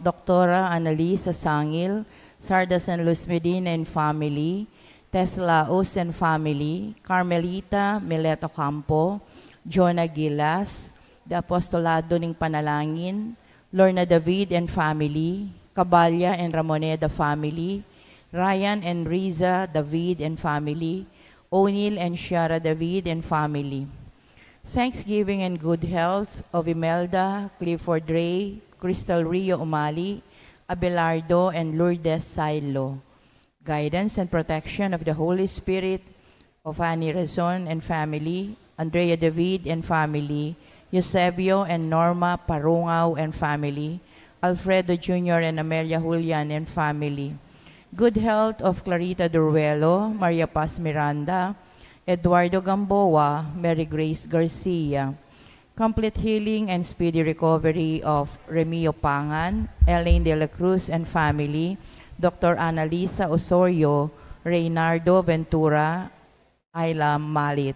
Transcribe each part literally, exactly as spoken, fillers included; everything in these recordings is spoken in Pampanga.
Doctora Annalisa Sangil, Sarda San Luz Medina and family, Tess Laus and family, Carmelita Milet Ocampo, Jonah Gilas, the Apostolado ning Panalangin, Lorna David and family, Caballa and Ramoneda family, Ryan and Riza David and family, O'Neill and Shara David and family. Thanksgiving and good health of Imelda Clifford Ray, Crystal Rio Umali, Abelardo and Lourdes Sailo. Guidance and protection of the Holy Spirit of Annie Rezon and family, Andrea David and family, Eusebio and Norma Parungao and family, Alfredo Junior and Amelia Julian and family. Good health of Clarita Duruelo, Maria Paz Miranda, Eduardo Gamboa, Mary Grace Garcia. Complete healing and speedy recovery of Remio Pangan, Elaine de la Cruz and family, Doctor Annalisa Osorio, Reynardo Ventura, Ayla Malit.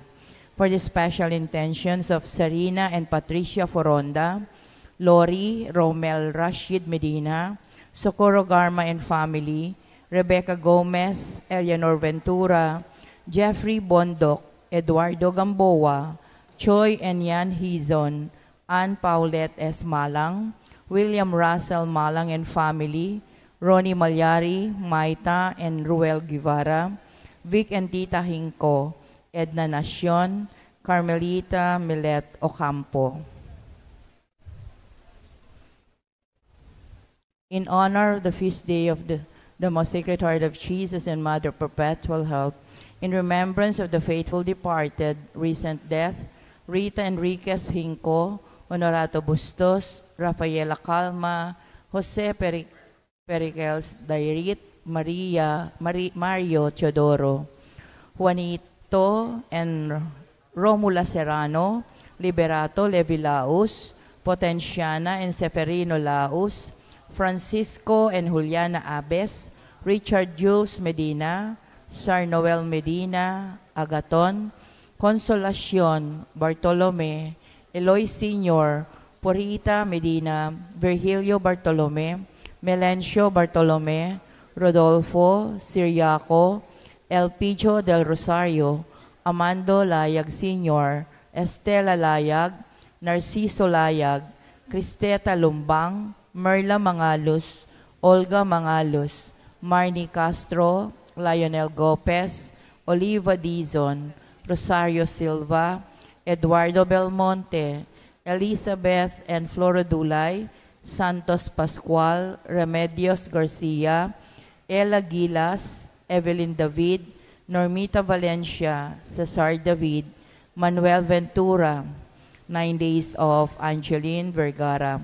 For the special intentions of Sarina and Patricia Foronda, Lori, Romel Rashid Medina, Socorro Garma and family, Rebecca Gomez, Eleanor Ventura, Jeffrey Bondoc, Eduardo Gamboa, Choi and Yan Hizon, Ann Paulette S. Malang, William Russell Malang and family, Ronnie Malyari, Maita and Ruel Guevara, Vic and Tita Hinco, Edna Nacion, Carmelita Milet Ocampo. In honor of the feast day of the, the Most Sacred Heart of Jesus and Mother Perpetual Help, in remembrance of the faithful departed, recent death, Rita Enriquez Hinco, Honorato Bustos, Rafaela Calma, Jose Peri-, Pericles Dairit, Maria, Mari-, Mario Teodoro, Juanito and Romula Serrano, Liberato Levi Laus, Potenciana and Seferino Laus, Francisco and Juliana Abes, Richard Jules Medina, Sar Noel Medina, Agaton, Consolacion Bartolome, Eloy Senior, Purita Medina, Virgilio Bartolome, Melencio Bartolome, Rodolfo Siriaco, Elpidio del Rosario, Amando Layag Senior, Estela Layag, Narciso Layag, Cristeta Lumbang, Merla Mangalus, Olga Mangalus, Marnie Castro, Lionel Gopez, Oliva Dizon, Rosario Silva, Eduardo Belmonte, Elizabeth and Flora Dulay, Santos Pascual, Remedios Garcia, Ella Gilas, Evelyn David, Normita Valencia, Cesar David, Manuel Ventura, Nine Days of Angeline Vergara,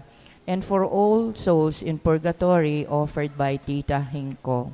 and for all souls in purgatory offered by Tita Hinco.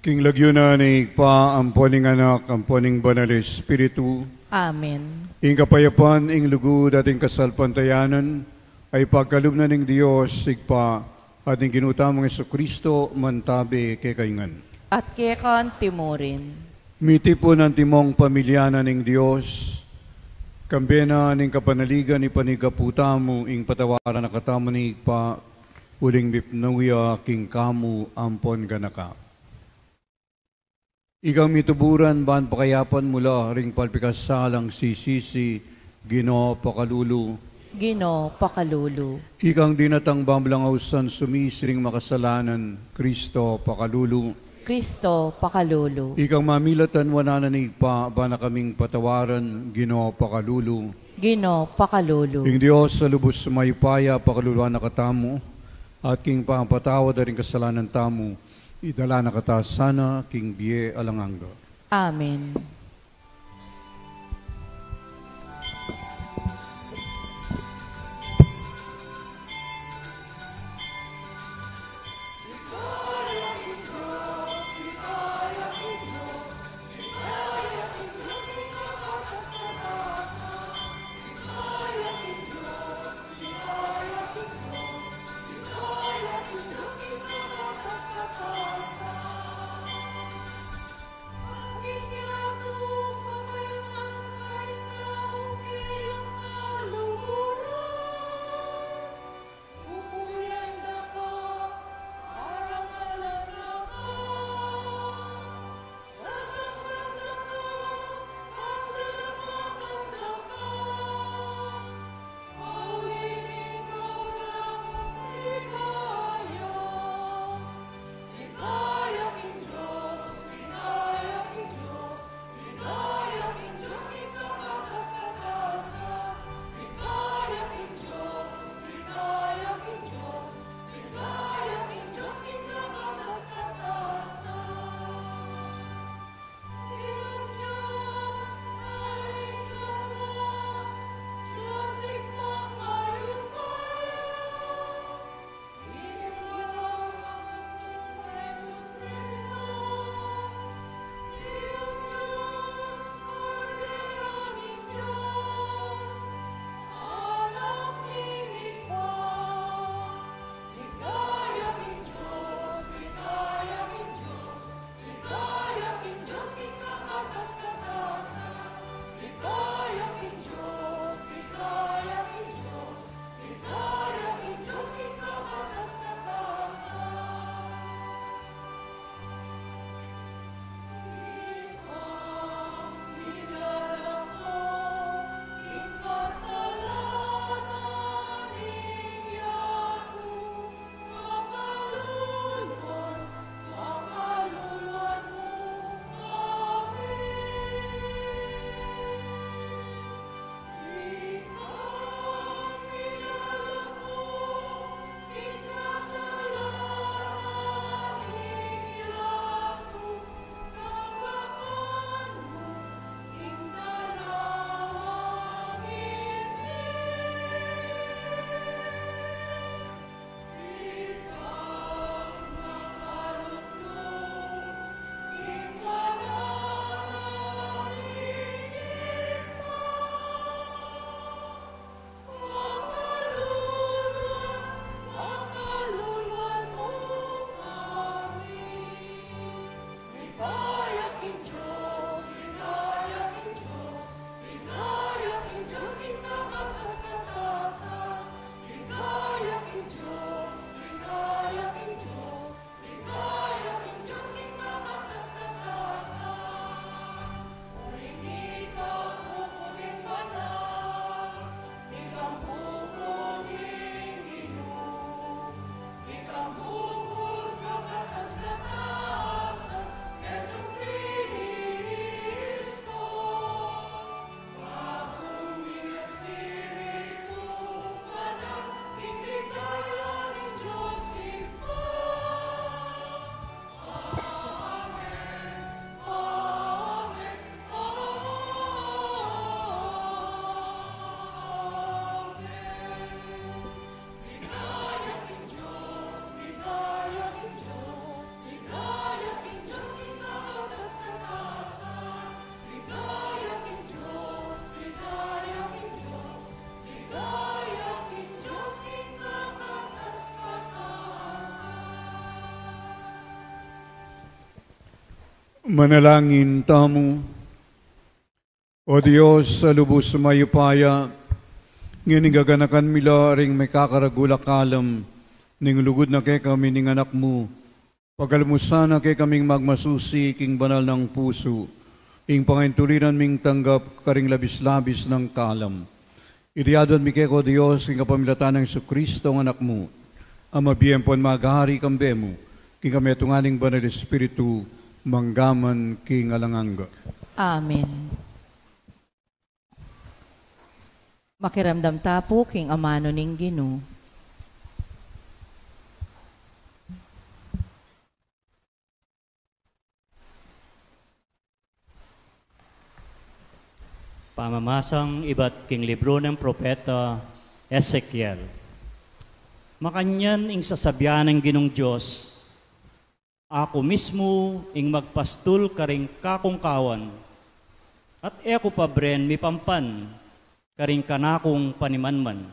Ing lagyu na ning Ibpa, ampo ning Anak, ampo ning Banal Espiritu. Amen. Ing kapayapan, ing lugud, at ing kasalpantayanan, ay pagkalub na ning Dios Ibpa, at ning Ginu tamung Jesucristo, mantabi kekayu ngan. At keka antimurin. Mitipun antimong pamilya na ning Dios, kambe na ning kapanaligan, ipanyawad tamu, ing patawaran na katamu ning Ibpa, uling mipnu ya king kamu ampon ganaka. Ikang mituburan ban pakayapan mu la ring palpikasalang sisisi, Ginu pakalulu. Ginu pakalulu. Ikang dinatang ban malangaw san sumisi ring makasalanan, Kristo pakalulu. Kristo pakalulu. Ikang mamilatan wanan ning Ibpa, ban na kaming patawaran, Ginu pakalulu. Ginu pakalulu. Ing Dios a lubus mayupaya, pakaluluan na katamu, at king pamapatawad da ring kasalanan tamu, idala na kata sana king bie alang angga. Amen. Manalangin tamu. O Dios a lubus mayupaya, ngeni gaganakan mi la ring mekakaragul a kalam ning lugud na kekami ning Anak mu. Pagkalub mu sana kekaming magmasusi king banal nang pusu ing pangaintuliran ming tanggap karing labis-labis nang kalam. Iti adwan mi keka, O Dios, king kapamilatan nang Jesucristo, Anak mu, a mabie ampon maghari kambe mu king kametungan ning Banal Espiritu, mangga man king alang angga. Amen. Makiramdam ta pu king amanu ning Ginu. Pamamasang ibat king libru nang propeta Ezekiel. Makanyan ing sasabian ning Ginung Dios, "Aku mismu ing magpastul karing kakung kawan, at e ku pa bren mipampan karing kanakung panimanman."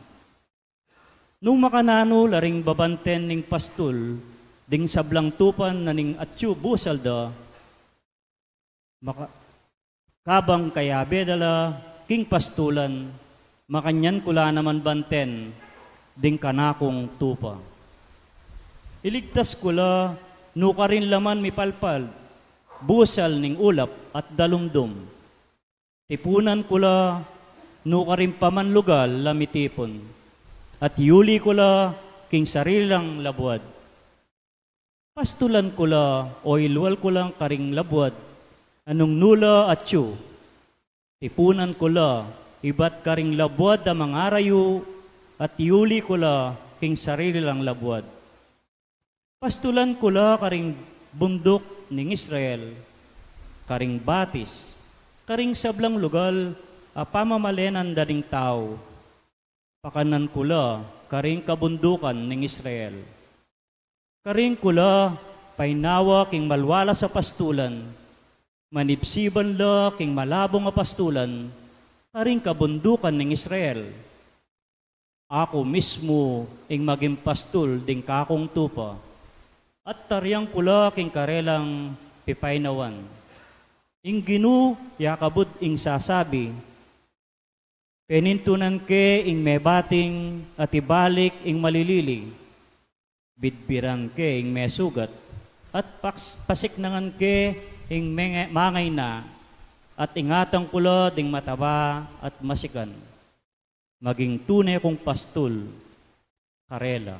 Nung makananu la ring babanten ning pastul ding sablang tupa na ning atyu busal da, maka-, kabang kayabe da la king pastulan, makanyan ku la naman banten ding kanakung tupa. Iligtas ku la nukarin la man mipalpal busal ning ulap at dalumdum. Tipunan ku la nukarin pa man lugal la mitipun, at yuli ku la king sarili lang labuad. Pastulan ku la o ilwal ku la karing labuad a nung nu la atyu. Tipunan ku la ibat karing labuad a mangarayu, at yuli ku la king sarili lang labuad. Pastulan ku la karing bunduk ning Israel, karing batis, karing sablang lugal a pamamalenan da ning tau. Pakanan ku la karing kabundukan ning Israel. Karin ku la painawa king malwalas a pastulan, manibsiban la king malabung a pastulan, karing kabundukan ning Israel. Aku mismu ing maging pastul ding kakung tupa, at tarian ku la king karelang pipainawan. Ing Ginu ya kabud ing sasabi, penintunan ke ing mebating at ibalik ing malilili. Bidbiran ke ing mesugat, at paks-, pasiknangan ke ing menge-, mangaina, at ingatan ku la ding mataba at masikan. Maging tune kung pastul karela.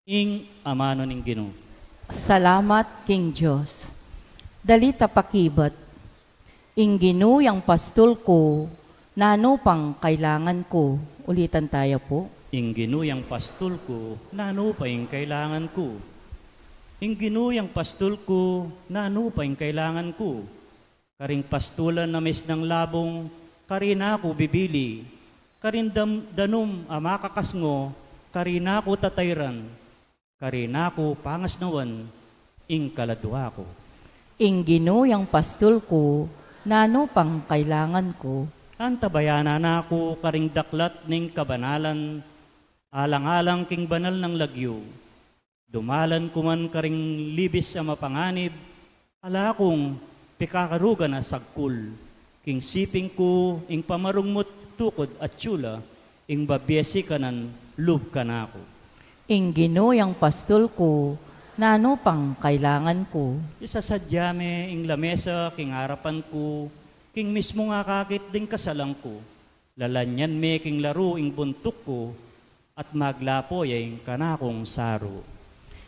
Ing amanu ning Ginu. Salamat king Dios. Dali ta pakibat. Ing Ginu yang pastul ku, nanu pang kailangan ku? Ulitan taya pu. Ing Ginu yang pastul ku, nanu pa ing kailangan ku? Ing Ginu yang pastul ku, nanu pa ing kailangan ku? Karing pastulan a misnang labung, karin aku bibili. Karing dam-, danum a makakasngo, karin aku tatayran. Karin aku pangasnawan ing kaladua ku. Ing Ginu yang pastul ku, nanu pang kailangan ku? Antabayanan na ku karing daklat ning kabanalan, alang-alang king banal nang lagyu. Dumalan ku man karing libis a mapanganib, ala kung pikakarugan a sagkul. King siping ku ing pamarungmut tukud at tsula, ing babie sikanan lub kanaku. Ing Ginu yang pastul ku, nanu pang kailangan ku? Isasadya me ing lamesa king arapan ku, king mismung akakit ding kasalan ku. Lalanyan me king laru ing buntuk ku, at maglapo ya ing kanakung saru.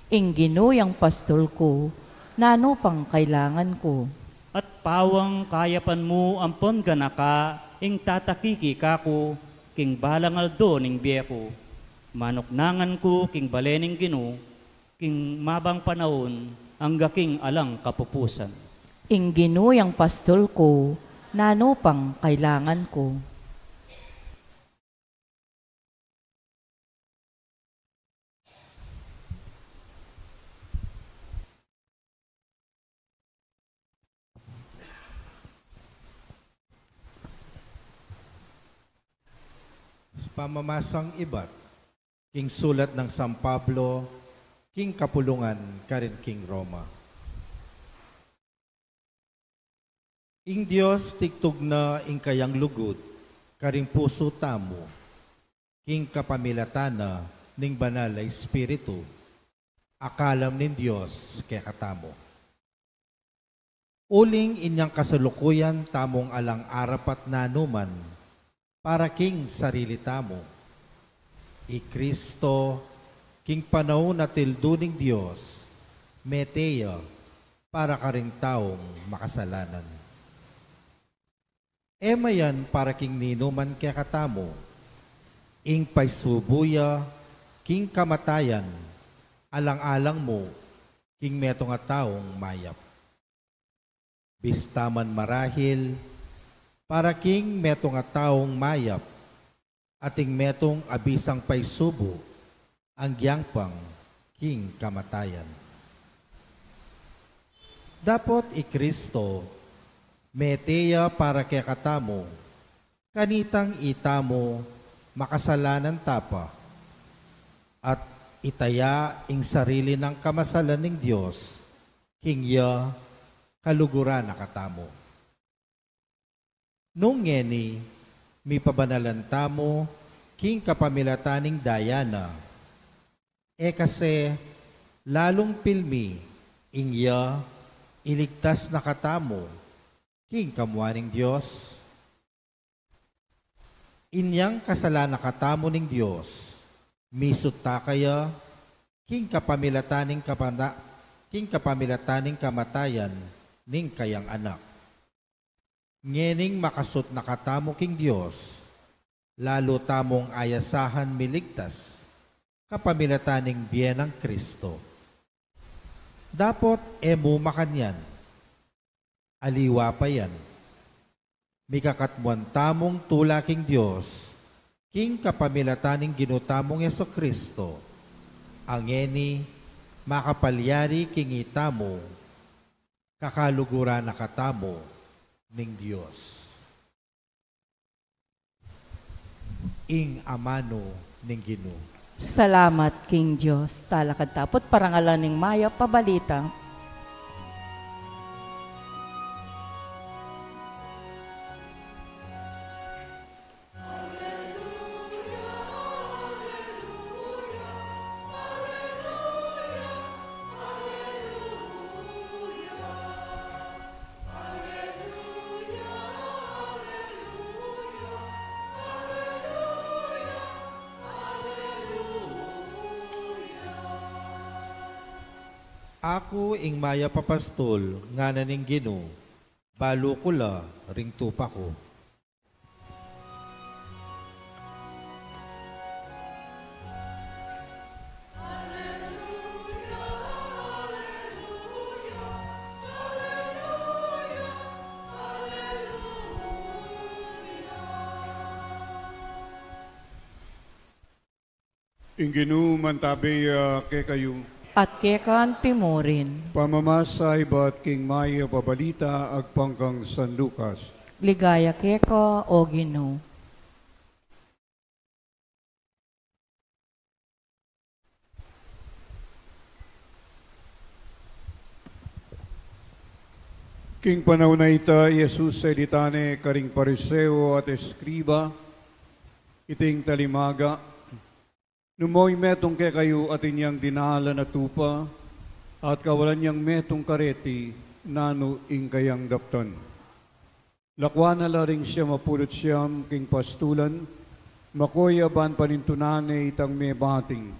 Ing Ginu yang pastul ku, nanu pang kailangan ku? At pawang kayapan mu ampon ganaka ing tatakiki kaku king balang aldo ning bie ku. Manuknangan ku king bale ning Ginu, king mabang panaun, angga king alang kapupusan. Ing Ginu yang pastul ku, nanu pang kailangan ku? Pamamasang ibat king sulat nang San Pablo king kapulungan karin king Roma. Ing Dios tigtug na ing kayang lugud karing pusu tamu, king kapamilatan na ning Banal a Espiritu, a kalam ning Dios kekatamu. Uling inyang kasalukuyan tamung alang arapat nanuman para king sarili tamu, i Kristo, king panaun a tildu ning Dios, mete ya para karing taung makasalanan. E mayan para king ninuman kekatamu, ing paisubu ya king kamatayan, alang-alang mu king metung a taung mayap. Bista man marahil, para king metung a taung mayap, ating metung a bisang paisubu, agyang pang king kamatayan. Dapot i Kristo, mete ya para kekatamu, kanitang itamu makasalanan ta pa, at itaya ing sarili nang kamasalan ning Dios, king ya kaluguran na katamu. Nung ngeni, mipabanalan tamu king kapamilatan ning daya na. E kasi, lalung pilmi ing ya iligtas na katamu king kamua ning Dios. Inyang kasalan na katamu ning Dios, misut ta kaya king kapamilatan ning kapana-, king kapamilatan ning kamatayan ning kayang Anak. Ngening makasut na katamu king Dios, lalu tamung ayasahan miligtas kapamilatan ning bie nang Kristo. Dapot e mu makanyan, aliwa pa yan, mikakatmuan tamung tula king Dios king kapamilatan ning Ginu tamung Jesu-Kristo, a ngeni makapalyari king itamu, kakaluguran na katamu ning Dios. Ing amanu ning Ginu. Salamat king Dios. Talakad ta pu't parangalan ing mayap a balita. Aku ing mayap a pastul, ngana ning Ginu, balu ku la ring tupa ku. Ing Ginu mantabe ya kekayu. At keka anti mu rin. Pamamasa ibat king mayap a balita agpang kang San Lucas. Ligaya keka, o Ginu. King panaun a ita, i Jesus e ditan ne karing Pariseo at eskriba, iting talimaga, nu mu ing metung kekayu atin yang dinalan a tupa, at kawalan yang metung kareti nanu ing kayang daptan. Lakwan na la ring siam a pulu't siam king pastulan, makoya ban panintunan ne itang mebating,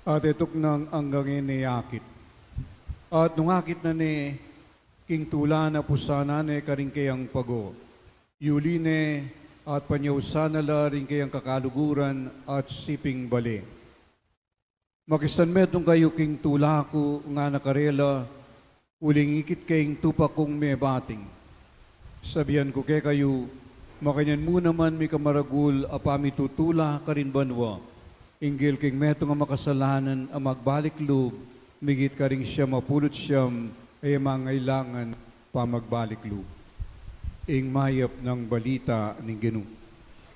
at e tuknang anggang ne akit. At nung akit na ne, king tula na pusanan ne karing keyang pago. Yuli ne at panyausan na la ring keyang kakaluguran at siping bale. Makisanmetung kayu king tula ku, ngana karela, uling ikit ke ing tupa kung mebating. Sabian ku kekayu, makanyan mu naman mikamaragul a pamitutula karin banua, inggil king metung a makasalanan a magbalik lub, migit karing siam a pulu't siam a e mangailangan pamagbalik lub. Ing mayap nang balita ning Ginu.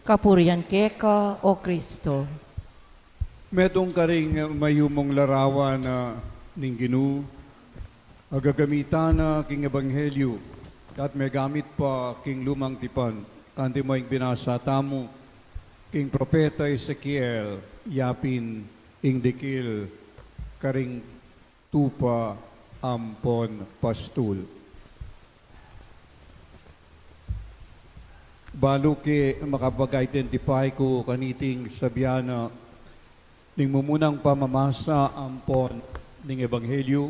Kapurian keka, o Kristo. Metung karing mayumung larawan na ning Ginu, a gagamitan na king ebanghelyu, At megamit pa king Lumang Tipan, anti mo ing binasa tamu king propeta Ezekiel, yapin ing dikil karing tupa ampon pastul. Balu ke makapag-identify ku kaniting sabian na ning mumunang pamamasa ampon ning ebanghelyu,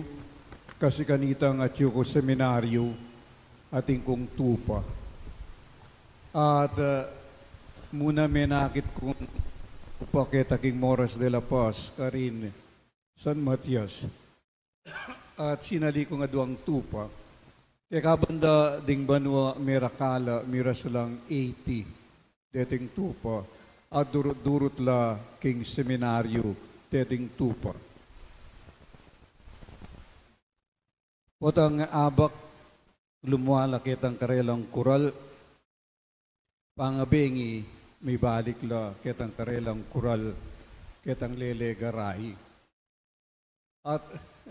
kasi kanitang atyu ku seminaryu atin kung tupa. At, ah, muna menakit kung tupa keta king Moras de la Paz karin San Matias. At sinali kung aduang tupa. Kekabanda ding banua merakala, miras lang eighty deting tupa. At durut-durut la king seminaryu deting tupa. Potang abak lumua la ketang karelang kural, pangabengi mibalik la ketang karelang kural, ketang lele garai. At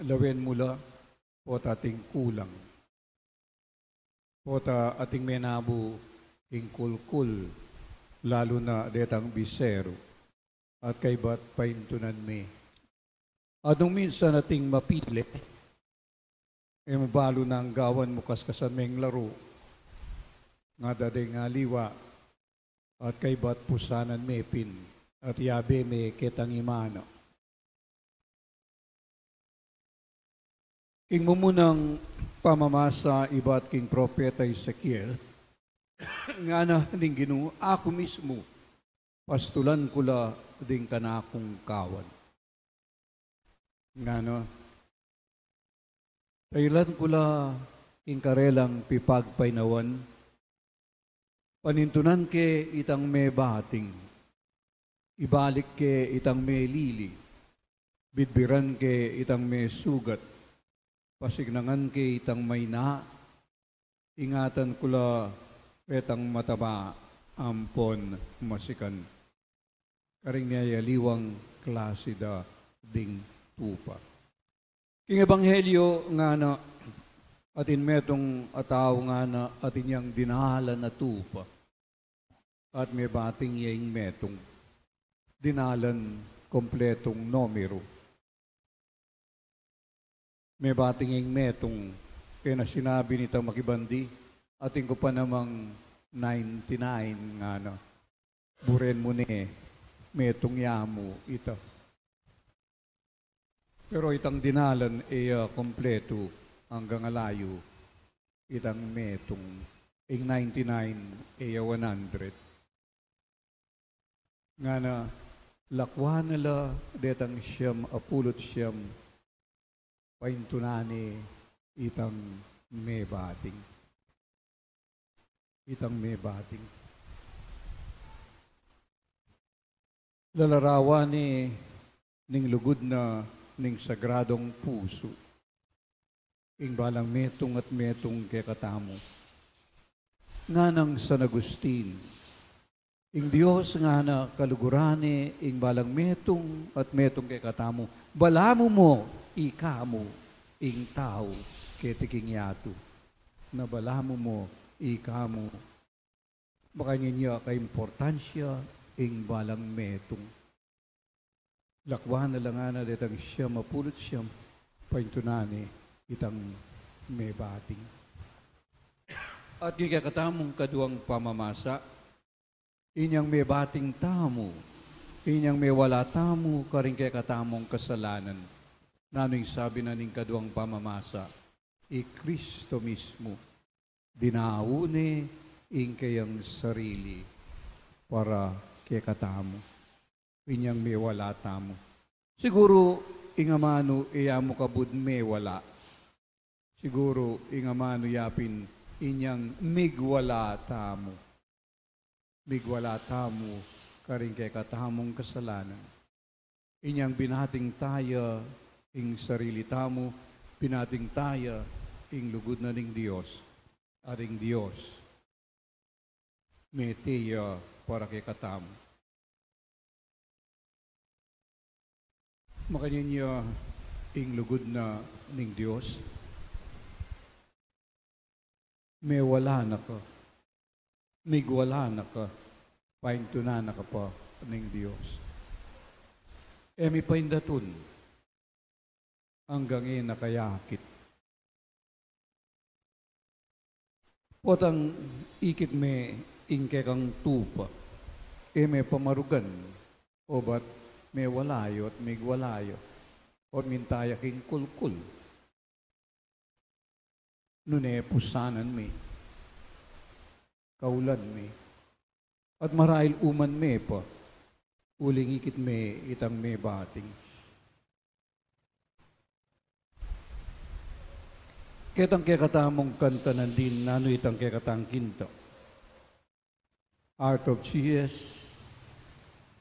lawen mu la, pota ating kulang. Pota ating menabu king kulkul, lalu na detang biseru. At kaybat paintunan me. At nung minsan ating mapile, e mu balu nang gawan mu, kaskasan meng laru. Ngana deng aliwa, at kaybat pusanan me pin, at yabe me ketang imana. King mumunang pamamasa ibat king propeta Ezekiel, ngana ning Ginu, aku mismu, pastulan ku la ding kanakung kawan. Ngana, tailan ku la king karelang pipagpainawan, panintunan ke itang mebating, ibalik ke itang melili, bidbiran ke itang mesugat, pasignangan ke itang maina, ingatan ku la petang mataba ampon masikan. Karing miyayaliwang klasi da ding tupa. King ebanghelyo ngana, atin metung a tau ngana, atin yang dinalan a tupa. At mebating ya ing metung. Dinalan kompletung numeru. Mebating ing metung, kaya na sinabi nitang makibandi, atin ku pa namang ninety-nine ngana. Buren mu ne, metung ya mu ita. Pero itang dinalan e ya kompletu anggang alayu itang metung, ing ninety-nine e ya one hundred. Ngana, lakwan na la detang siyam a pulu't siyam, paintunan ne itang mebating. Itang mebating. Lalarawan ne ning lugud na ning sagradong pusu ing balang metung at metung kekatamu. Nganang San Agustin, ing Dios ngana kaluguran ne ing balang metung at metung kekatamu. Balamu mo ika mu ing tau keti king yatu. Na balamu mo ika mu. Makanyan ya kaimportansya ing balang metung. Lakwan na la ngana detang siyam a pulu't siyam, paintunan ne itang mebating. At king kekatamung kaduang pamamasa, inyang mebating tamu, inyang mewala tamu karing kekatamung kasalanan. Nanu ing sabi na ning kaduang pamamasa? I Kristo mismu, dinau ne ing kayang sarili para kekatamu. Inyang mewala tamu. Siguru ing amanu e ya mu kabud mewala. Siguru ing amanu yapin inyang migwala tamu. Migwala tamu karing kekatamung kasalanan. Inyang binating taya ing sarili tamu, binating taya ing lugud na ning Dios, at ing Dios mete ya para kekatamu. Makanyan ya ing lugud na ning Dios. Mewala na ka, migwala na ka, paintunan na ka pa ning Dios. E mi paindatun anggang e na kayakit. Potang ikit me ing kekang tupa, e me pamarugan, obat mewala ya at migwala ya, o minta ya king kulkul. Nune pusanan me, kaulan me, at marahil uman me pa, uling ikit me itang mebating. Ketang kekatamung kanta nandin, nanu itang kekatang kinta? Heart of Jesus,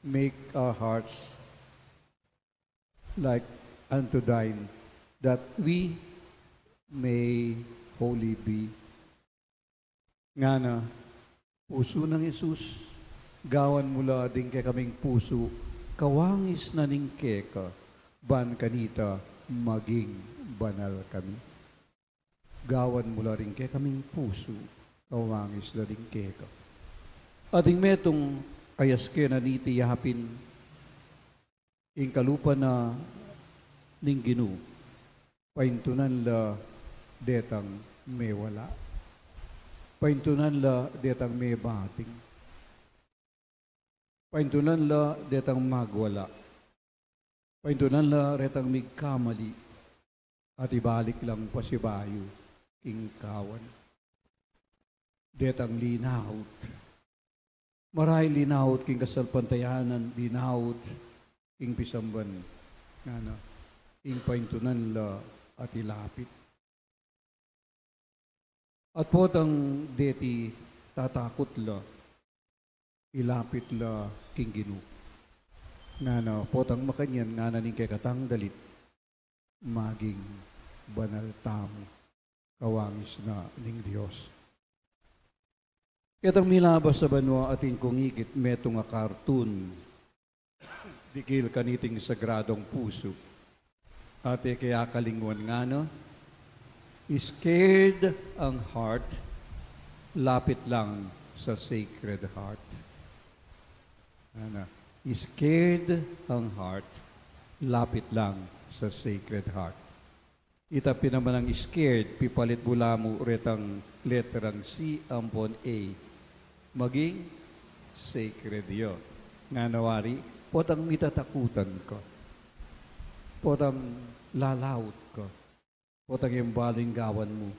make our hearts like unto thine, that we may holy be. Ngana, pusu nang Jesus, gawan mu la ding kekaming pusu kawangis na ning keka, ban kanita maging banal kami. Gawan mu la ring kekaming pusu kawangis na ning keka. Ating metung ayas ke na niti yapin, ing kalupa na ning Ginu, paintunan la detang mewala. Paintunan la detang mebating. Paintunan la detang magwala. Paintunan la retang migkamali. At ibalik lang pasibayu king kawan. Detang linaut. Marahil linaut king kasalpantayanan, linaut king pisamban, ngana, ing paintunan la at ilapit. At potang deti tatakut la, ilapit la king Ginu. Ngana, potang makanyan, ngana ning kekatang dalit, maging banal tamu kawangis na ning Dios. Ketang milabas a banua atin kung ikit metung a kartun, dikil kaniting sagradong pusu. At e ke akalingwan ngana, scared ang heart, lapit lang sa Sacred Heart. Ana, scared ang heart, lapit lang sa Sacred Heart. Ita pin naman ang scared, pipalit mu la mu retang letrang C ampon A. Maging sacred ya. Ngana wari, potang mitatakutan ka. Potang lalaut ka. Potang ing balu ing gawan mu.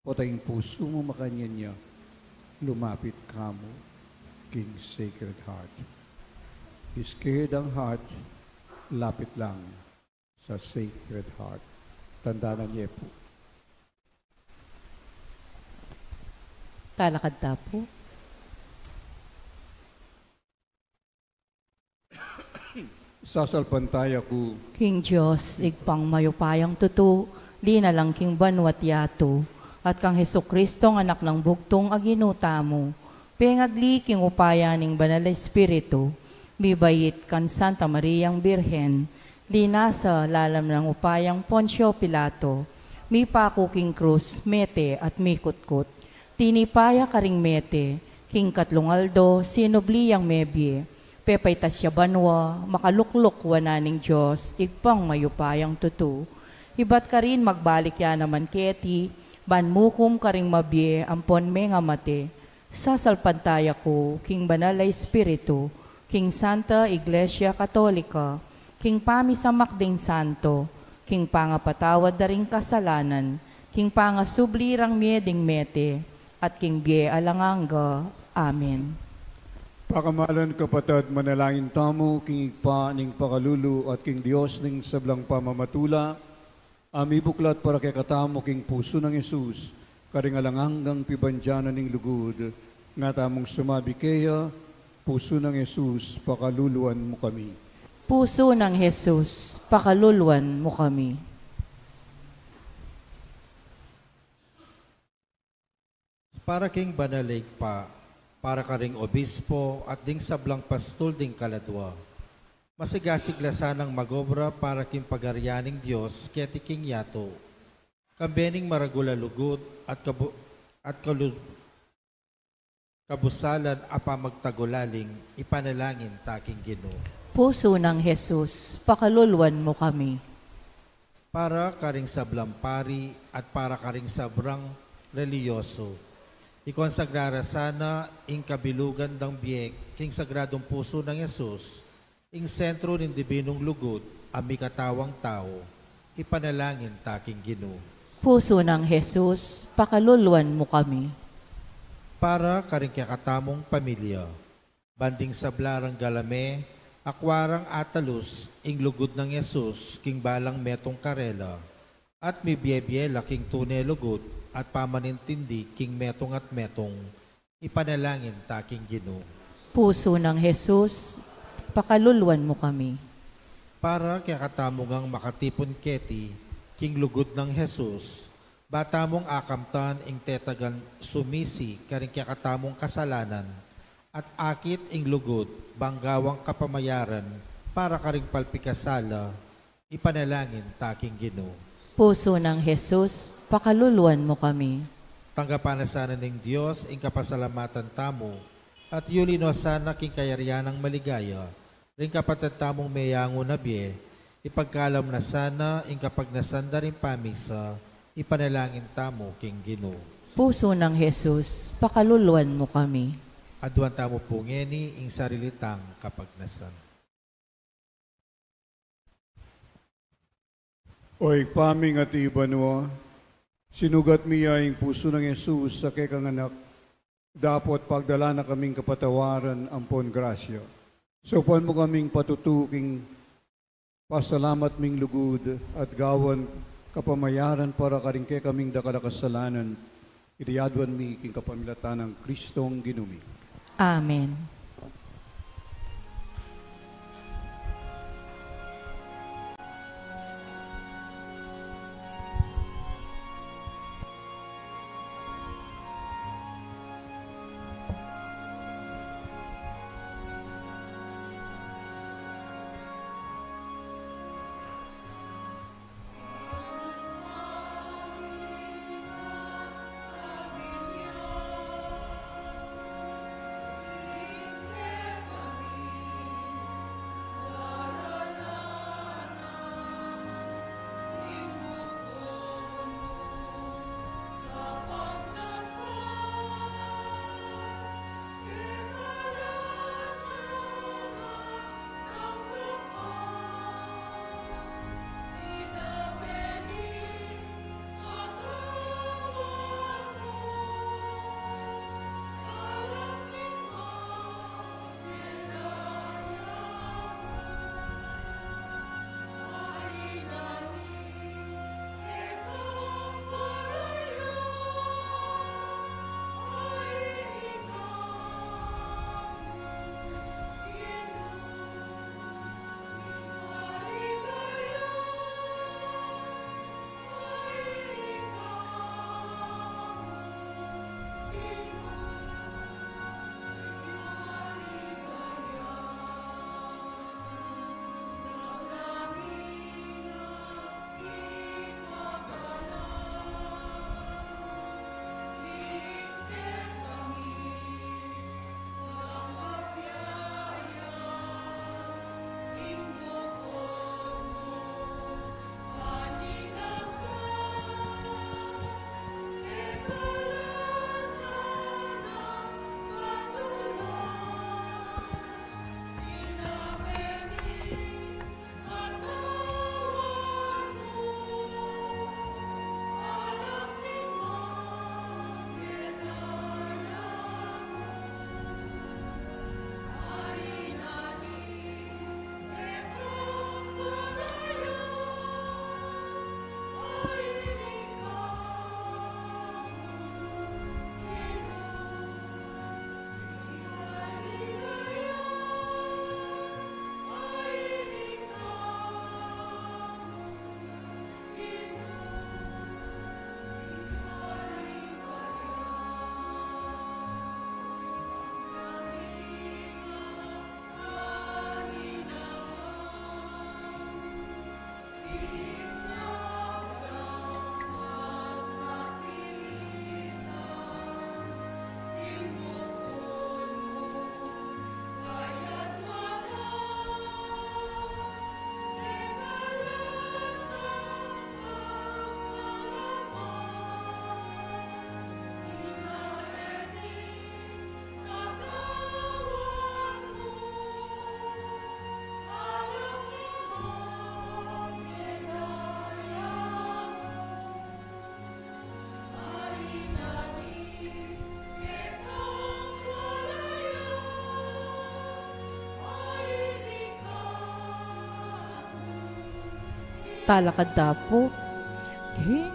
Potang ing pusu mu makanyan ya. Lumapit ka mu king Sacred Heart. Scared ang heart, lapit lang sa Sacred Heart. Tandanan ye pu. Talakad ta pu. Sasalpantaya ku king Dios, Ibpang mayupayang tutu, linalang king banua't yatu, at kang Jesucristong Anak nang bugtung a Ginu tamu, pengagli king upaya ning Banal a Espiritu, mibait kang Santa Mariang Birhen, linasa lalam nang upayang Poncio Pilato, mipaku king krus, mete at mikutkut. Tinipa ya karing mete, king katlung aldo sinubli yang mebie, pepaitas ya banua, makalukluk wanan ning Dios, Ibpang mayupayang tutu. Ibat karin magbalik ya naman keti, ban mukum karing mabie ampon mengamate. Sasalpantaya ku king Banal a Espiritu, king Santa Iglesia Katolika, king pamisamak ding santo, king pangapatawad da ring kasalanan, king pangasubli rang mie ding mete, at king bie alang angga. Amen. Pakamalan kapatad, manalangin tamu king Ibpa ning pakalulu at king Dios ning sablang pamamatula, a mibuklat para kekatamu king pusu nang Jesus, karing alang anggang pibandian na ning lugud, nga tamung sumabi keya, Pusu nang Jesus, pakaluluan mu kami. Pusu nang Jesus, pakaluluan mu kami. Para king banal a Ibpa, para karing obispo at ding sablang pastul ding kaladua. Masigasig la sanang magobra para king pagarian ning Dios keti king yatu. Kambe ning maragul a lugud at kabu-, at kalu-, kabusalan a pamagtagulaling, ipanalangin ta king Ginu. Pusu nang Jesus, pakaluluan mu kami. Para karing sablang pari at para karing sablang relihiyoso, ikonsagra ra sana ing kabilugan dang bie king Sagradung Pusu nang Jesus, ing sentro ning dibinung lugud a mikatawang tau, ipanalangin ta king Ginu. Pusu nang Jesus, pakaluluan mu kami. Para karing kekatamung pamilya, ban ding sabla rang galame, akua rang atalus ing lugud nang Jesus king balang metung karela, at mibie-bie la king tune lugud at pamanintindi king metung at metung, ipanalangin ta king Ginu. Pusu nang Jesus, pakaluluan mu kami. Para kekatamu ngang makatipun keti king lugud nang Jesus, ba tamung akamtan ing tetagan sumisi karing kekatamung kasalanan, at akit ing lugud bang gawang kapamayaran para karing palpikasala, ipanalangin ta king Ginu. Pusu nang Jesus, pakaluluan mu kami. Tanggapan na sana ning Dios ing kapasalamatan tamu, at yuli no sana king kayarian nang maligaya ring kapatad tamung meyangu na bie, ipagkalam na sana ing kapagnasan da ring pamisa, ipanalangin tamu king Ginu. Pusu nang Jesus, pakaluluan mu kami. Aduan tamu pu ngeni ing sarili tang kapagnasan. O Ibpa ming atsu ka banua, sinugat mi ya ing pusu nang Jesus a kekang anak, dapot pagdalan na kaming kapatawaran ampon grasya. Saupan mu kaming patutu king pasalamat ming lugud at gawan kapamayaran para karing kekaming dakal a kasalanan, iti aduan mi king kapamilatan nang Kristong Ginu mi. Amen. Talakad ta pu. Okay.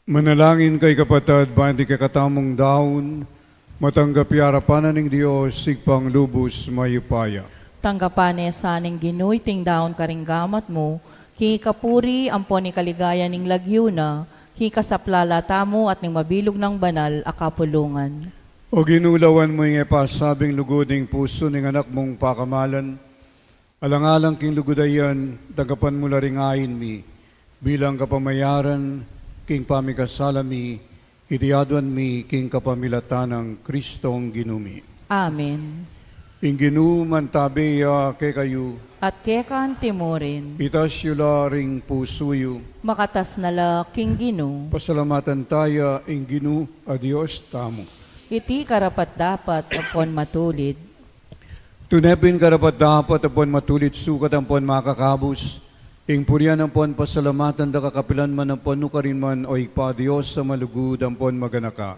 Manalangin kayu kapatad, ban ing kekatamung daun, matanggap ya arapan na ning Dios, Ibpang lubus mayupaya. Tanggapan na sa ning Ginu iting daun karing gamat mu, king ikapuri ampon ikaligaya ning lagyu na, king ikasaplala tamu at ning mabilug nang banal a kapulungan. O Ginu, lawan mu ing e pasabing lugud ning pusu ning Anak mung pakamalan, alang-alang king lugud a yan, tanggapan mu la ring ain mi, bilang kapamayaran king pamikasala mi, iti aduan mi king kapamilatan nang Kristong Ginu mi. Amen. Ing Ginu mantabe ya kekayu. At keka anti mu rin. Itas yu la ring pusu yu. Makatas na la king Ginu. Pasalamatan taya ing Ginu a Dios tamu. Iti karapat-dapat ampon matulid. Tune pin karapat-dapat ampon matulid sukat ampon makakabus, ing purian ampon pasalamatan da ka kapilan man ampon nukarin man, o Ibpa, Dios a malugud ampon maganaka.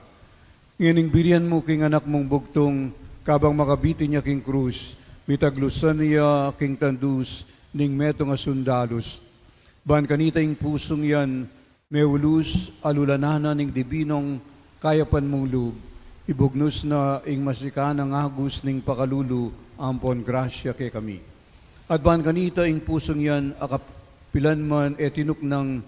Ngening birian mu king Anak mung bugtung, kabang makabitin ya king krus, mitaglusan ya king tandus ning metung a sundalus. Ban kanita ing pusung yan, meulus a lulanan na ning dibinung kayapan mung lub, ibugnus na ing masikanang agus ning pakalulu ampon grasya kekami. At ban kanita ing pusung yan a kapilan man e tinuknang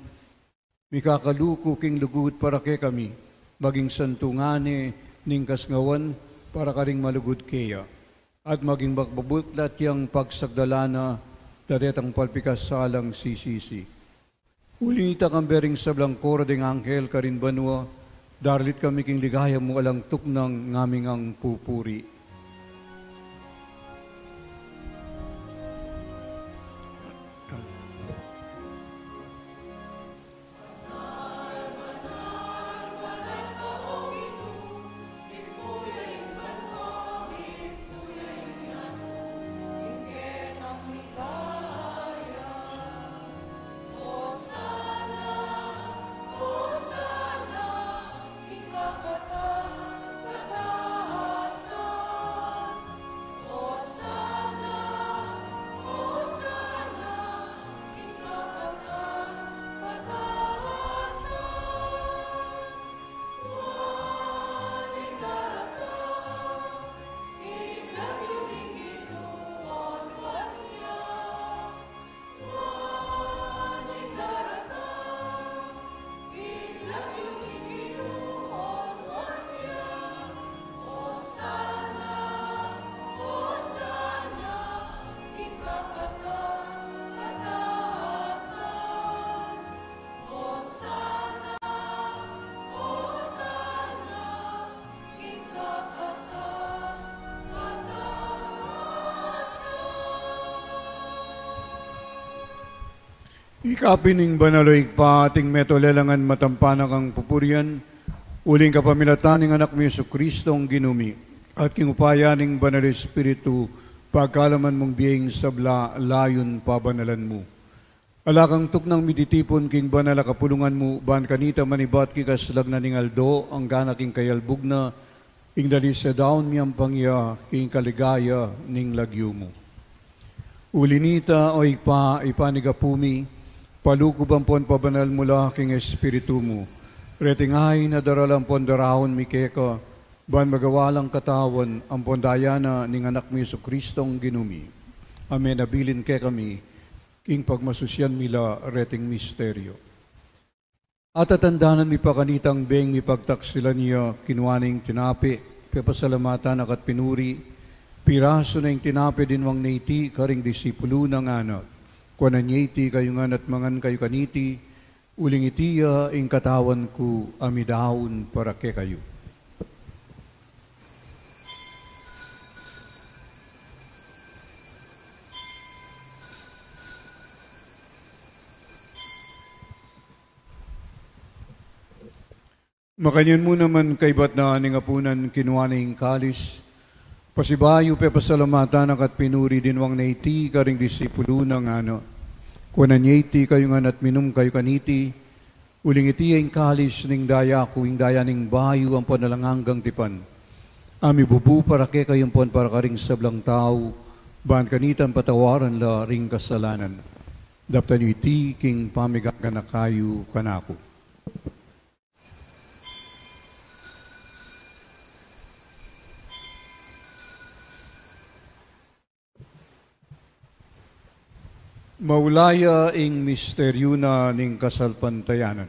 mikakaluku king lugud para kekami, maging santungan ne ning kasngawan para karing malugud keya, at maging makabutlat yang pagsagdalan na da retang palpikasalang sisisi. Uli nita, kambe ring sablang koro ding anghel karin banua, daralit kami king ligaya mu alang tuknang ngaming pupuri. Ikapin ning banal, o Ibpa, ating meto lelangan matampan a kang pupurian, uling kapamilatan ning Anak mi Jesucristo, ing Ginu mi, at king upaya ning Banal Espiritu, pagkalaman mung bie ing sabla, layun pabanalan mu. Ala kang tuknang mititipun king banal a kapulungan mu, ban kanita manibat king kaslag na ning aldo, angga na king kayalbug na, ing dalise daun mi ampang ya, king kaligaya ning lagyu mu. Uli nita, o Ibpa, ipanigapu mi, palukub ampon pabanal mu la king Espiritu mu. Reting ain a daral ampon daraun mi keka, ban magawa lang katawan ampon daya na ning Anak mi Jesucristo, ing Ginu mi. Amen. Abilin kekami, king pagmasusyan mi la reting misteryo. At atandanan mi pa kanitang beng mipagtaksilan ya, kinua ne ing tinape, pepasalamatan na ka't pinuri, pirasu ne ing tinape, dinwang ne iti karing disipulu na, ngana: Kuanan ye iti kayu ngan at mangan kayu kaniti, uling iti ya ing katawan ku a midaun para kekayu. Makanyan mu naman kaybat na ning apunan, kinua ne ing kalis, Pasibayu pepasalamatan na ka't pinuri, dinwang na iti karing disipulu na ngana: Kuanan ye iti kayu ngan at minum kayu kaniti, uling iti ya ing kalis ning daya ku, ing daya ning bayu ampon alang anggang tipan, a mibubu para kekayu ampon para karing sablang tau, ban kanita patawaran la ring kasalanan. Daptan yu iti king pamigaganaka yu kanaku. Maulaya ing misteryu na ning kasalpantayanan.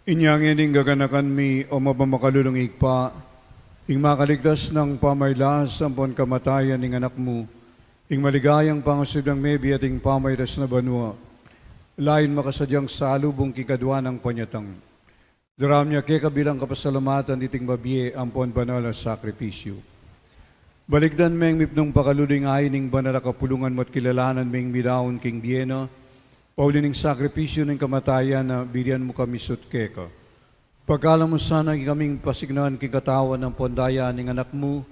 Inya ngeni, gaganakan mi, o mapamakalulung Ibpa, ing makaligtas nang pamailas ampon kamatayan ning Anak mu, ing maligayang pangasubling mebie at ing pamaitas na banua, lain makasadyang salubung king kadua nang panyatang. Daraun mi keka bilang kapasalamatan iting mabie ampon banal a sakripisyu. Balikdan meng mipnung pakalulu ing ain ning banal a kapulungan mu at kilalanan meng midaun king bie na, pauli ning sakripisyu ning kamatayan na, birian mu kami sut keka. Pagkalam mu sana ikaming pasignan king katawan ampon daya ning Anak mu,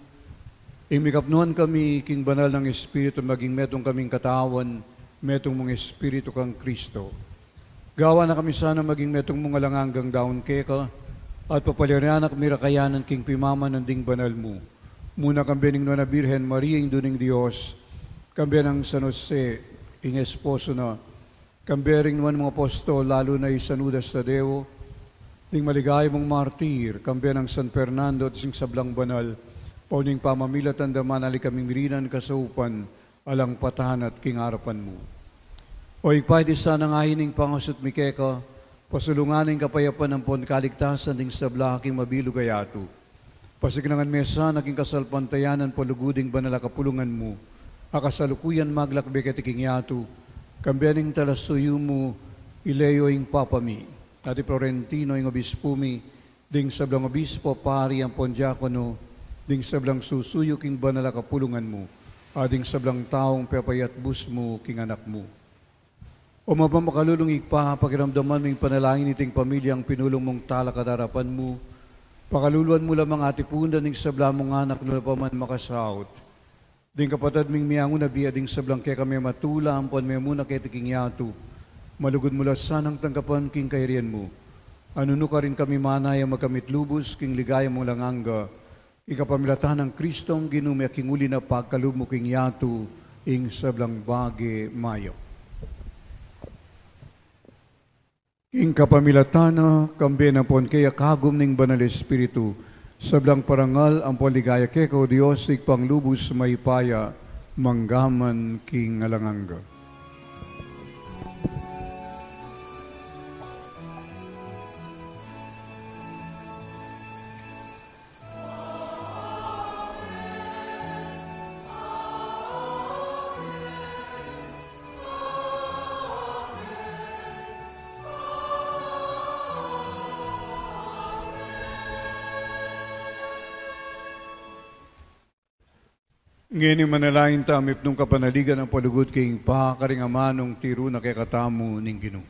ing mikapnuan kami king banal nang Espiritu, maging metung kaming katawan, metung mung Espiritu kang Kristo. Gawan na kami sana maging metung mung alang anggang daun keka, at papaliarian na kami ra kayanan king pimamanan ding banal mu. Muna kambe ning Nuan a Birhen Maria, Indu ning Dios, kambe nang San Jose, ing esposo na, kambe ring nuan mung apostol, lalu na i San Judas Tadeo, ding maligaya mung martir, kambe nang San Fernando at ding sablang banal, pauli ning pamamilatan da manali kaming mirinan kasaupan, alang patanan at king arapan mu. O Ibpa, iti sana ing ain ning pangasut mi keka, pasulungan ing kapayapan ampon kaligtasan ding sabla king mabilug a yatu. Pasignan me sana king kasalpantayanan palugud ing banal a kapulungan mu, a kasalukuyan maglakbe keti king yatu, kambe ning talasuyu mu, i Leo ing Papa mi, at i Florentino ing Obispu mi, ding sablang obispo, pari ampon diakono, ding sablang susuyu king banal a kapulungan mu, at ding sablang taung pepayatbus mu king Anak mu. O mapamakalulung Ibpa, pakiramdaman mu ing panalangin iting pamilyang pinulung mung talakad king arapan mu. Pakaluluan mu la mang atipun da ning sabla mung anak, nu la pa man makasaut. Ding kapatad ming miangu na bie, ding sablang keka mematula ampon memuna keti king yatu, malugud mu la sanang tanggapan king kayarian mu. Nung nukarin kami manaya magkamit lubus king ligaya mung alang angga, king kapamilatan nang Kristong Ginu mi, a king uli na pagkalub mu king yatu ing sablang bage mayap. King kapamilatan na, kambe na ampon keya, kagum ning Banal Espiritu, sablang parangal ampon ligaya keka, o Dios, Ibpang lubus mayupaya, mangga man king alang angga. Ngeni manalangin tamu, mipnung kapanaligan ampon lugud king Ibpa karing amanung tiru na kekatamu ning Ginu.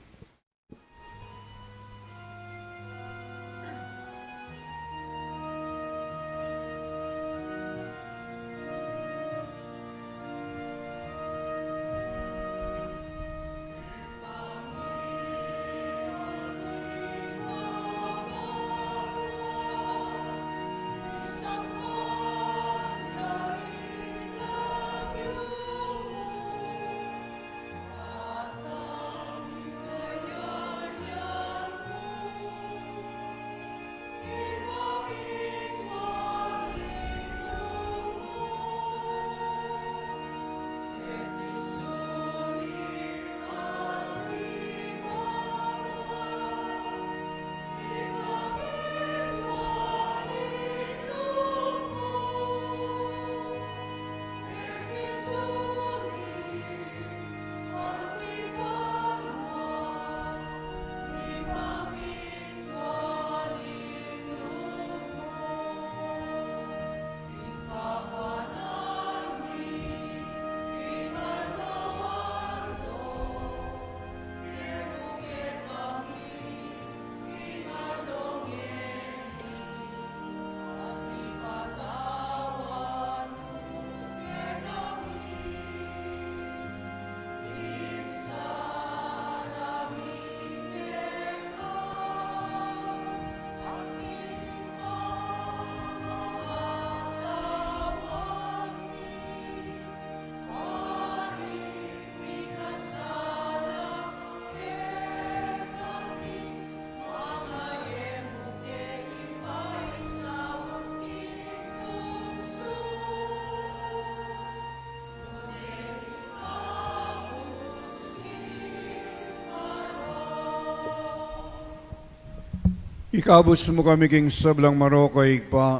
Ikabus mu kami king sablang marok, O Ibpa,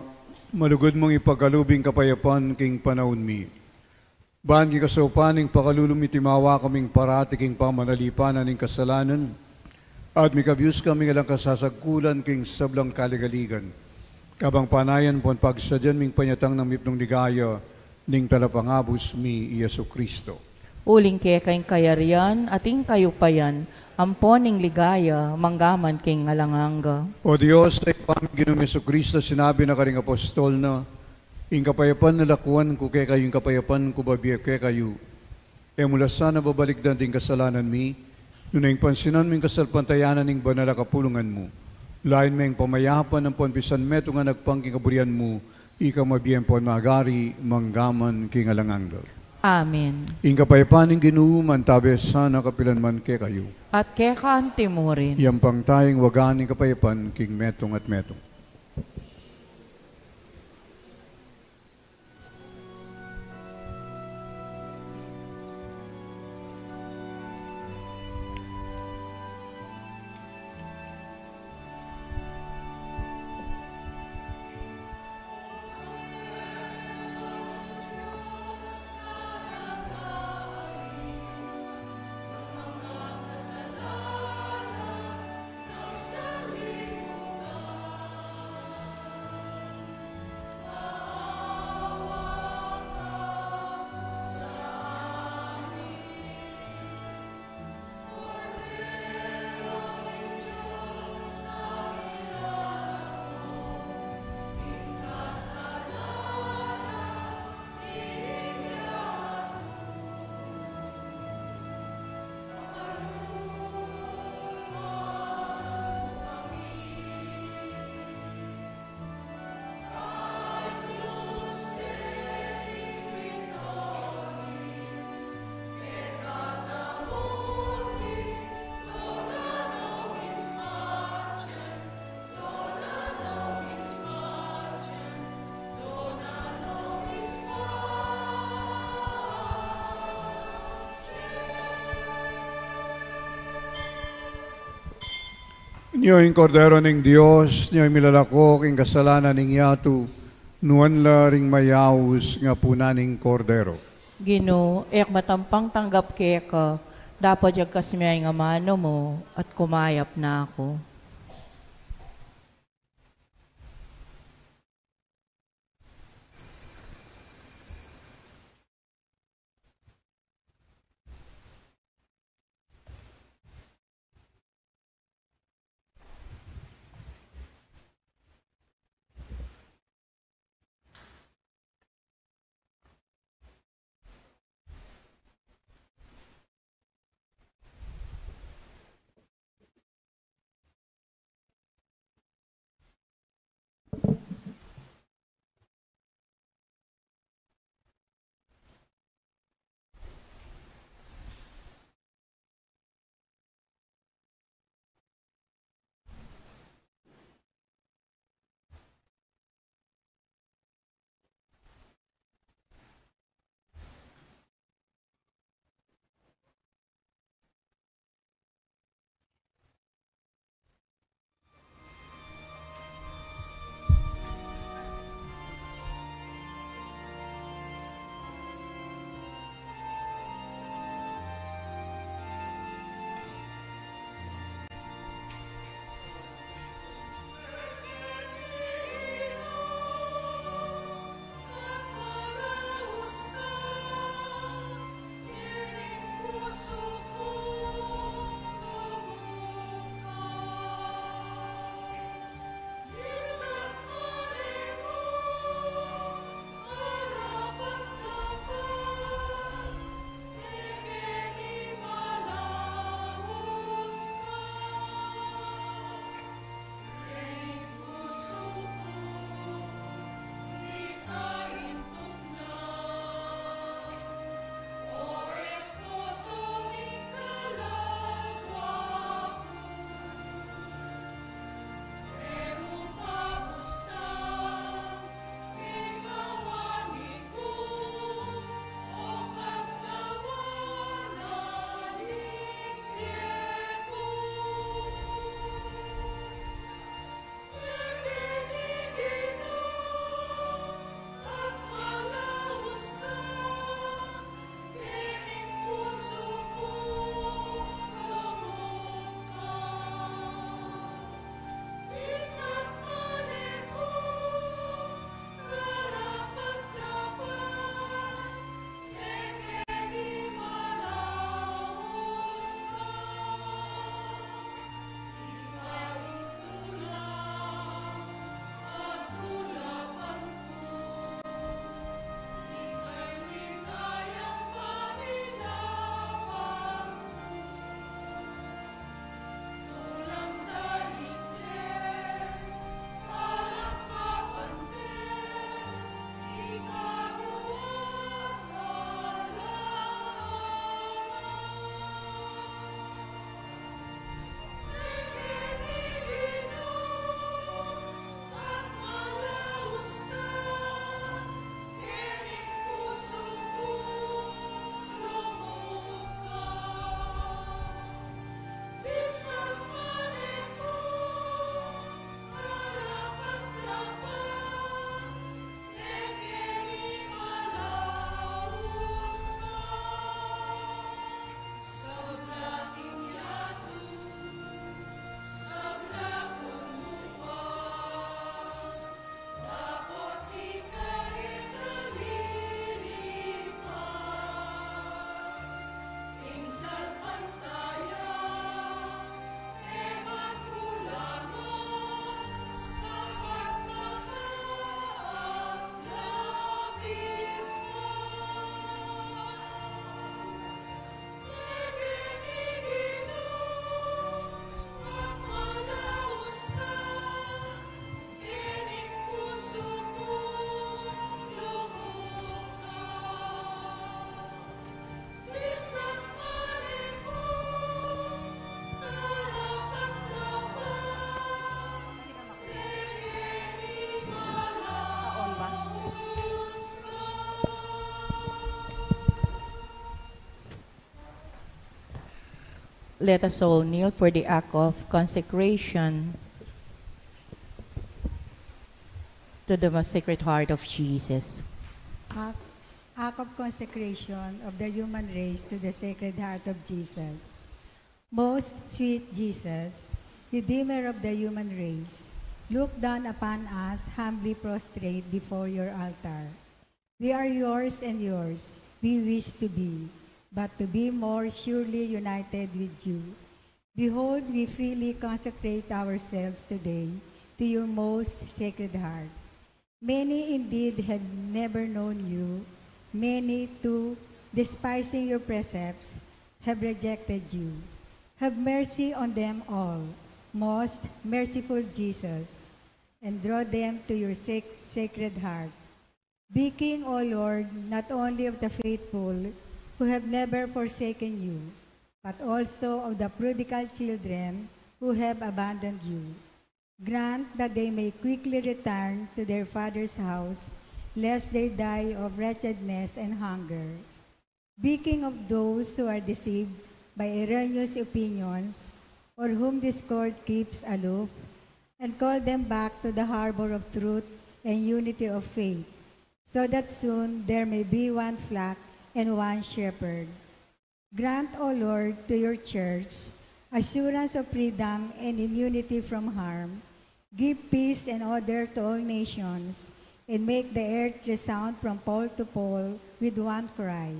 malugud mung ipagkalub ing kapayapan king panaun mi. Ban king kasaupan ning pakalulu mi, timawa kaming parati king pamanalipanan ning kasalanan, at mikabus kaming alang kasasagkulan king sablang kaligaligan. Kabang panayan pon pagsadyan ming panyatang nang mipnung ligaya ning Talapangabus mi, i Jesucristo. Uling keka ing kayarian, at ing kayupayan, ampon ing ligaya, mangga man king alang angga. O Dios, a Ibpa ming Ginung Jesucristo, sinabi na karing apostol na, "Ing kapayapan lalakuan ku kekayu, ing kapayapan ku babie kekayu." E mu la sana babalikdan ding kasalanan mi, nune ing pansinan mu ing kasalpantayanan ning banal a kapulungan mu. Lain me ing pamayapan ampon pisanmetungan agpang king kaburian mu, ika mabie ampon mag-ari, mangga man king alang angga. Amen. Ing kapayapan ning Ginu mantabe sana kapilan man kekayu. At keka anti mu rin. Iyampang taya ing waga ning kapayapan king metung at metung. Nyo ing Kordero ning Dios, nyo ing milalako king kasalanan ning yatu, nuan la ring mayaus nga puna ning Kordero. Ginu, e ku matampang tanggap keka, dapot yagkas mu ya ing amanu mu, at kumayap na ku. Let us all kneel for the act of consecration to the Most Sacred Heart of Jesus. Act, act of consecration of the human race to the Sacred Heart of Jesus. Most sweet Jesus, Redeemer of the human race, look down upon us humbly prostrate before your altar. We are yours and yours. We wish to be, but to be more surely united with you. Behold, we freely consecrate ourselves today to your most sacred heart. Many indeed have never known you. Many, too, despising your precepts, have rejected you. Have mercy on them all, most merciful Jesus, and draw them to your sac-, sacred heart. Be King, O Lord, not only of the faithful who have never forsaken you, but also of the prodigal children who have abandoned you. Grant that they may quickly return to their father's house, lest they die of wretchedness and hunger. Be King of those who are deceived by erroneous opinions, or whom discord keeps aloof, and call them back to the harbor of truth and unity of faith, so that soon there may be one flock and one shepherd. Grant, O Lord, to your church assurance of freedom and immunity from harm. Give peace and order to all nations, and make the earth resound from pole to pole with one cry.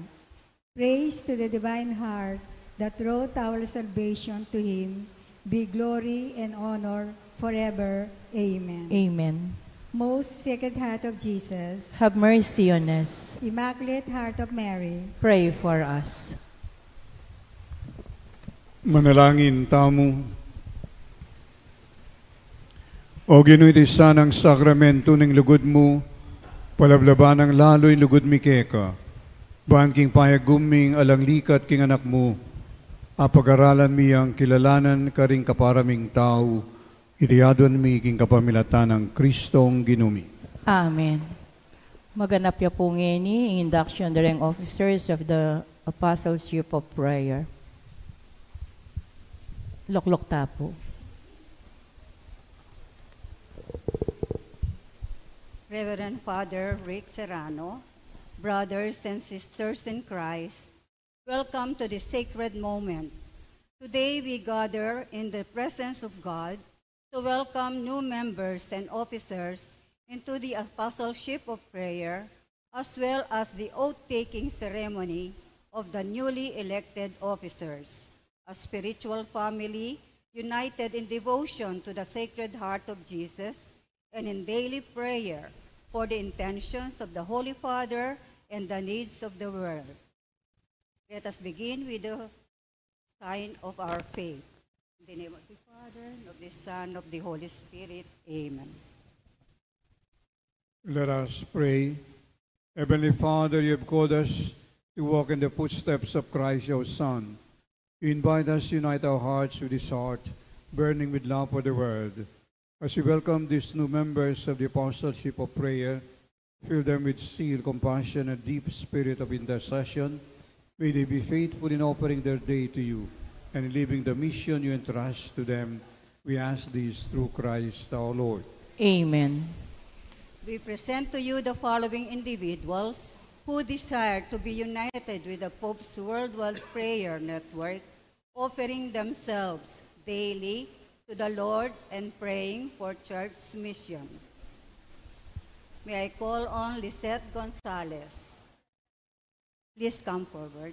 Praise to the divine heart that wrought our salvation. To him be glory and honor forever. Amen. Amen. Most Sacred Heart of Jesus, have mercy on us. Immaculate Heart of Mary, pray for us. Manalangin tamu. O Ginu, iti sanang sakramentu ning lugud mu, palablaban nang lalu ing lugud mi keka. Ban king payagum ming alang likat king Anak mu, apagaralan mi yang kilalanan karing kapara ming tau, iti aduan mi king kapamilatan nang Kristong Ginu mi. Amen. Maganap ya pu ngeni ing induction da reng officers of the Apostleship of Prayer. Loklok ta pu. Reverend Father Rick Serrano, brothers and sisters in Christ, welcome to this sacred moment. Today we gather in the presence of God to welcome new members and officers into the Apostleship of Prayer, as well as the oath-taking ceremony of the newly elected officers. A spiritual family united in devotion to the Sacred Heart of Jesus and in daily prayer for the intentions of the Holy Father and the needs of the world. Let us begin with the sign of our faith. In the name of the Father, and of the Son, and of the Holy Spirit. Amen. Let us pray. Heavenly Father, you have called us to walk in the footsteps of Christ, your Son. You invite us to unite our hearts with his heart, burning with love for the world. As we welcome these new members of the Apostleship of Prayer, fill them with zeal, compassion, and deep spirit of intercession. May they be faithful in offering their day to you and in living the mission you entrust to them. We ask this through Christ our Lord. Amen. We present to you the following individuals who desire to be united with the Pope's Worldwide Prayer Network, offering themselves daily to the Lord and praying for church mission. May I call on Lisette Gonzalez? Please come forward.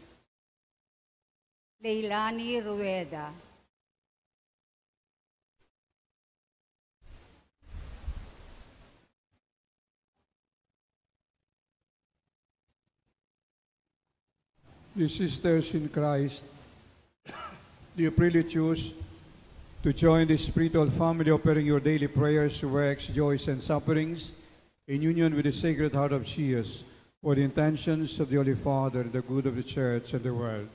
Leilani Rueda. Dear sisters in Christ, do you freely choose to join this spiritual family offering your daily prayers, works, joys, and sufferings in union with the Sacred Heart of Jesus for the intentions of the Holy Father, the good of the Church and the world?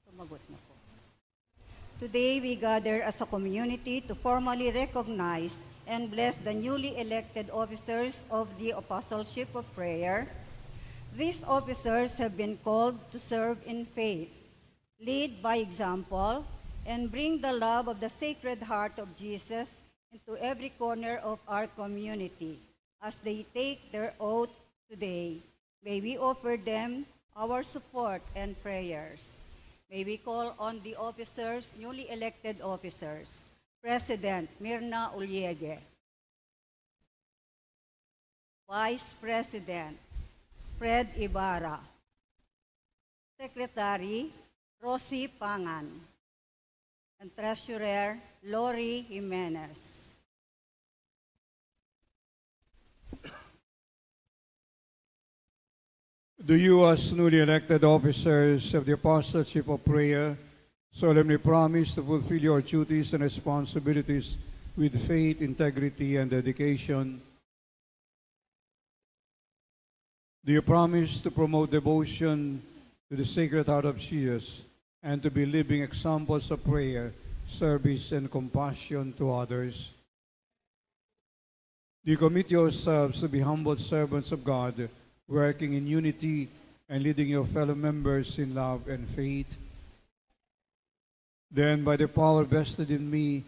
Sumagot na po. Today, we gather as a community to formally recognize and bless the newly elected officers of the Apostleship of Prayer. These officers have been called to serve in faith, lead by example, and bring the love of the Sacred Heart of Jesus into every corner of our community. As they take their oath today, may we offer them our support and prayers. May we call on the officers, newly elected officers. President Mirna Uliege. Vice President Fred Ibarra. Secretary Rosie Pangan. And Treasurer Lori Jimenez. Do you, as newly elected officers of the Apostleship of Prayer, solemnly promise to fulfill your duties and responsibilities with faith, integrity, and dedication? Do you promise to promote devotion to the Sacred Heart of Jesus and to be living examples of prayer, service, and compassion to others? Do you commit yourselves to be humble servants of God, working in unity and leading your fellow members in love and faith? Then, by the power vested in me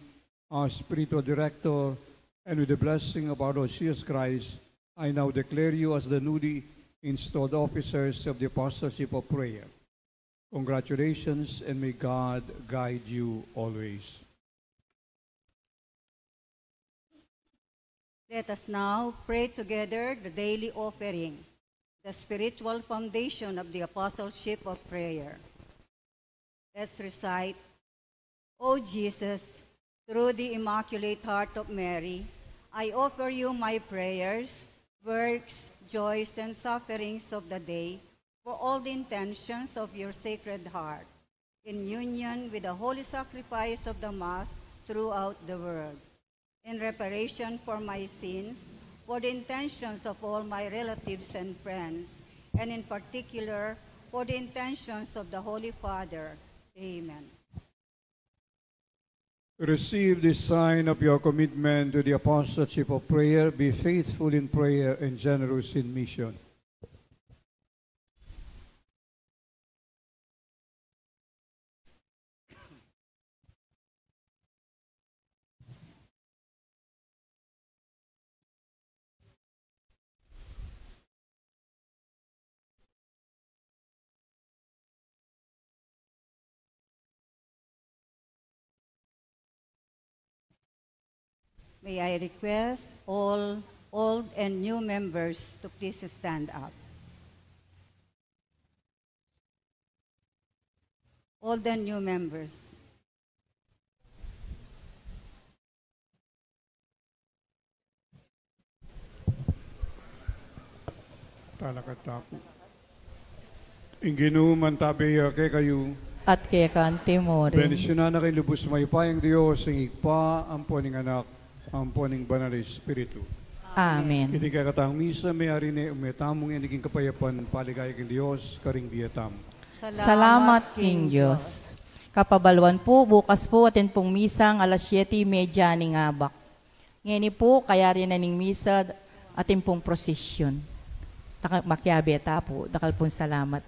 as spiritual director and with the blessing of our Lord Jesus Christ, I now declare you as the newly installed officers of the Apostleship of Prayer. Congratulations, and may God guide you always. Let us now pray together the daily offering, the spiritual foundation of the Apostleship of Prayer. Let's recite. O Jesus, through the Immaculate Heart of Mary, I offer you my prayers, works, joys, and sufferings of the day for all the intentions of your Sacred Heart, in union with the holy sacrifice of the Mass throughout the world, in reparation for my sins, for the intentions of all my relatives and friends, and in particular for the intentions of the Holy Father. Amen. Receive this sign of your commitment to the Apostleship of Prayer. Be faithful in prayer and generous in mission. May I request all old and new members to please stand up. Old and new members. Talakad taku. Ing Ginu mantabe ya kekayu. At keka antimurin. Bendisyunan na kayung lubus mayupayang Dios, ing Ibpa, ampo ning Anak, ampo ning Banal a Espiritu. Amen. Iti kekatang misa, meyari ne, ume tamu ngeni king kapayapan, paligaya king Dios, karing bie tamu. Salamat king Dios. Kapabaluan pu, bukas pu atin pung misa king alas siyete y media ning abak. Ngeni pu, kayari na ning misa, atin pung prosesyon. Taka-, makiabe ta pu, dakal pung salamat.